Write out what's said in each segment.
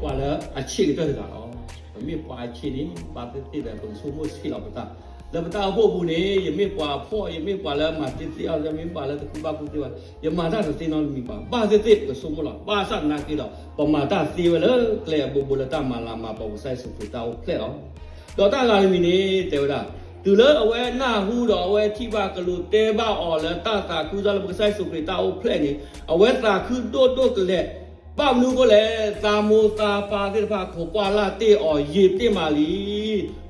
ပှၤလၢအဆံးကတၢၢ်တဂၤလီၤ. ပမ့ၢ်ပှၤအဆံးန့ၣ် ဘၣ်သ့ၣ်သ့ၣ်ဒီး ပကဆိကမိၣ်ဆံးလီၤပသး လၢပတၢ်အိၣ်ဖှိၣ်ပူၤန့ၣ် ယမ့ၢ်ပှၤဖှီၣ် ယမ့ၢ်ပှၤလၢမၤသ့သ့အီၤ ယမ့ၢ်ပှၤလၢတဃုဘၣ်ကူသ့ဘၣ် ယမၤတၢ်တသ့နီတမံၤဘၣ်. ဘၣ်သ့ၣ်သ့ၣ်ပကဆိကမိၣ်လီၤ. ဘၣ်ဆၣ်သနာ်က့ဒီး ပမၤတၢ်သ့ဝဲလၢကျဲအဘိဘိလၢတၢ်မၤလၤမၤကပီၤကစၢ်ယ့ၣ်ၡူးခရံာ်တၢ်အိၣ်ဖျဲၣ်လီၤ. ဒီးတၢ်ဂၤတမံၤန့ၣ် တဲဝဲဒၣ် တုၤလၢအဝဲနၢ်ဟူဒီးအဝဲထံၣ်ဘၣ်ကလူးတဲဘၣ်အီၤလၢတၢ်သးခုကစီၣ်လၢပကစၢ်ယ့ၣ်ၡူးခရံာ်တၢ်အိၣ်ဖျဲၣ်န့ၣ် အဝဲသးခုဒိၣ်ဒိၣ်ကလဲာ် ဘၣ်မနုၤအဃိလဲၣ်, သးမိၢ်သးပၢ်သ့ၣ်တဖၣ် ခိးကွၢ်လၢ်တ့ၢ်အီၤယံာ်တ့ၢ်မးလံ.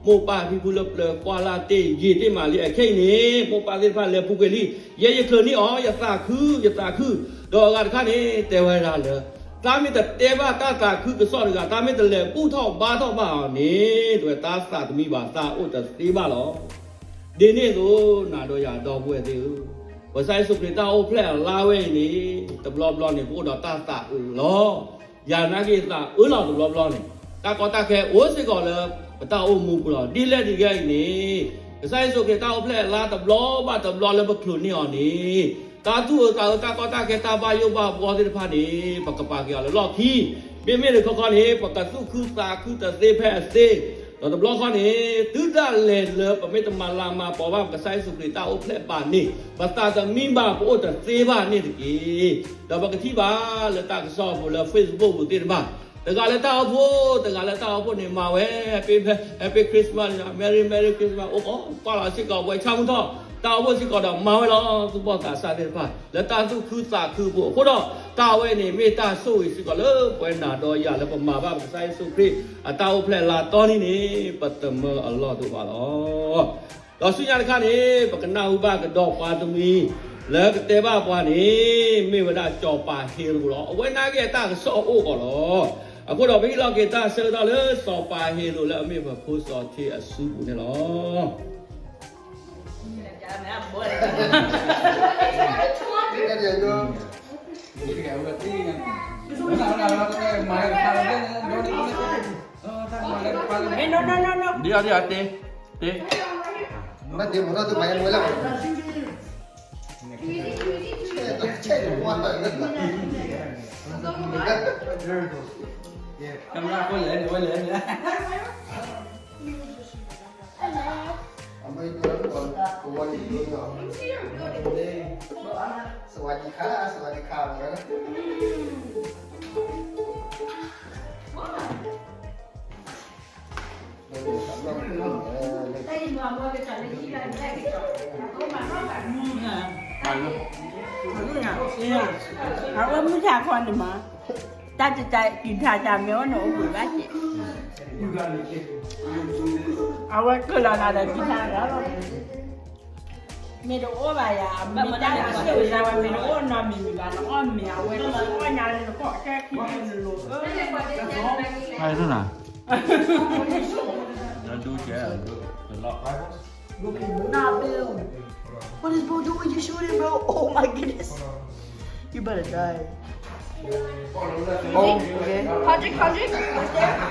မိၢ်ပၢ်ဖံဖုလၢပျၢၤကွၢ်လၢ်တ့ၢ်ယံာ်တ့ၢ်မးလံ. အခဲအံၤန့ၣ် မိၢ်ပၢ်သ့ၣ်တဖၣ်လဲၤပူၤကွံာ်လံ. ယဲယချုးန့ၢ်အီၤ ယသးခု ယသးခု. ဒီးအဂၤတခါန့ၣ် တဲဝဲဒၣ်လၢ သးမ့ၢ်တတဲဘၣ်တၢ်သးခုကစီၣ်တဂၤ သးမ့ၢ်တလဲၤဘူၣ်ထီၣ်ဘါထီၣ်ဘၣ်အီၤန့ၣ် တဲဝဲ သးသးတမံဘၣ် သးအိၣ်တသ့ဘၣ်လီၤ. ဒ်န့ၣ်အသိး နၤဒီးယၤဒီပုၢ်ဝဲၢ်သ့ၣ်ဧၢ, ပကစၢ်ယ့ၣ်ၡူးခရံာ်တၢ်အိၣ်ဖျဲၣ်အလါဝဲအံၤန့ၣ် တဘျီဘျီန့ၣ် ပအိၣ်ဒီးတၢ်သးအုးလီၤ. ယၤနာ်က့ၤသးအုးလီၤတဘျီဘျီန့ၣ် တၢ်ကီတၢ်ခဲအိၣ်စ့ၢ်ကီးလၢပတၢ်အိၣ်မူပူၤလီၤ. ဒ်လဲၣ်ဒ်လဲၣ်အံၤန့ၣ် ကစၢ်ယ့ၣ်ၡူးခရံာ်တၢ်အိၣ်ဖျဲၣ်အလါတဘျီဘၣ်တဘျီလၢပချုးန့ၢ်အီၤန့ၣ် တၢ်သူၣ်အုးသးအုး တၢ်ကီတၢ်ခဲ တၢ်ဘၣ်ယိၣ်ဘၣ်ဘှီသ့ၣ်တဖၣ်န့ၣ် ပကပာ်က့ၤအီၤလၢလီၢ်ခံ. မ့မ့ၢ်တခီခီန့ၣ် ပကသူၣ်ခုသးခုတသ့ဖဲအသ့. ဒီးတဘျီဃီန့ၣ် တုၤဒၣ်လဲာ်လၢပမ့ၢ်တမၤလၤမၤကပီၤဘၣ် ပကစၢ်ယ့ၣ်ၡူးခရံာ်တၢ်အိၣ်ဖျဲၣ်ဘၣ်န့ၣ် ပသးတမံဘၣ် ပအိၣ်တသ့ဘၣ်န့ၣ်တက့ၢ်. ဒီးပကထံၣ်ဘၣ်လၢတၢ်ကစီၣ်အပူၤလၢ Facebook ပူၤသ့ၣ်တဖၣ် တဂၤလၢတၢ်အိၣ်ဖှိၣ် တဂၤလၢတၢ်အိၣ်ဖှိၣ်န့ၣ် မၤဝဲ Happy Happy Christmas Merry Merry Christmas အိၣ်ကိးကွၢ်လီၤစ့ၢ်ကီး ပှဲၤဆၣ်မုၢ်ထီၣ် တၢ်အိၣ်ဖှိၣ်စ့ၢ်ကီးဒီးမၤဝဲလီၤ. သူၣ်ဘီၣ်သးစၢ်သ့ၣ်တဖၣ် လၢတၢ်သူၣ်ခုသးခုအပူၤအဃိဒီး တၢ်ဝဲန့ၣ်မ့ၢ်တၢ်ဆိၣ်ဂ့ၤစ့ၢ်ကီးလၢပဝဲနၤဒီးယၤလၢပမၤဘၣ်ပကစၢ်ယ့ၣ်ၡူးခရံာ် အတၢ်အိၣ်ဖျဲၣ်လါတီနံၤန့ၣ် ပတမၢအလီၢ်ဒိၣ်ဘၣ်လီၤ. ဒီးဆူညါတခါန့ၣ် ပကနၢ်ဟူဘၣ်ကဒီးပှၤတမှံၤ လၢကတဲဘၣ်ပှၤန့ၣ် မ့ၢ်ဝဲဒၣ်စီၤပၤဟ့ရိာ်လီၤ. အဝဲနာ်က့ၤအတၢ်ကစီၣ်အိၣ်ကီးလီၤ. အဃိဒီးပဟ့ၣ်လီၤက့ၤတၢ်ဆၢကတီၢ်လၢစီၤပၤဟ့ရိာ်လၢအမ့ၢ်ပဖိစီၤထံအစုပူၤန့ၣ်လီၤ. ဒ်အီၤဒ်အီၤ တ့ တ့ ဘၣ်ဒ့မူထီၣ်သူမၤယါမူဝဲလၢ ကမၤဖိလဲၣ်န့ၣ်ဝဲလဲၣ်န့ၣ် สวัสดีค่ะ สวัสดีค่ะ အဝဲမုၢ်ဆါခီန့ၣ်မး တၢ်တတၢ်ကံထါတၢ်မ့ၢ်အိၣ်န့ၣ်အိၣ်ဘှံးဘၣ်က့ၤ အဝဲကလီၤနၤဒီးကံထါလီၤ မ့ၢ်တအိၣ်ဘၣ်ယၤ မ့ၢ်တၢ်လၢစ့ၢ်ဝဲဒၣ်ဝဲ မ့ၢ်တအိၣ်နီတမံၤမံၤဘၣ် နအီၣ်မ့ၤအဝဲ နအီၣ်ညါလၢနကိးကဲခံန့ၣ်နလိၤ Hi, Luna. Don't do that. Don't do a lot. Nah, Bill. What is bro doing? You shooting, bro? Oh my goodness. You better die. Oh, okay. Kendrick, Kendrick, what's there?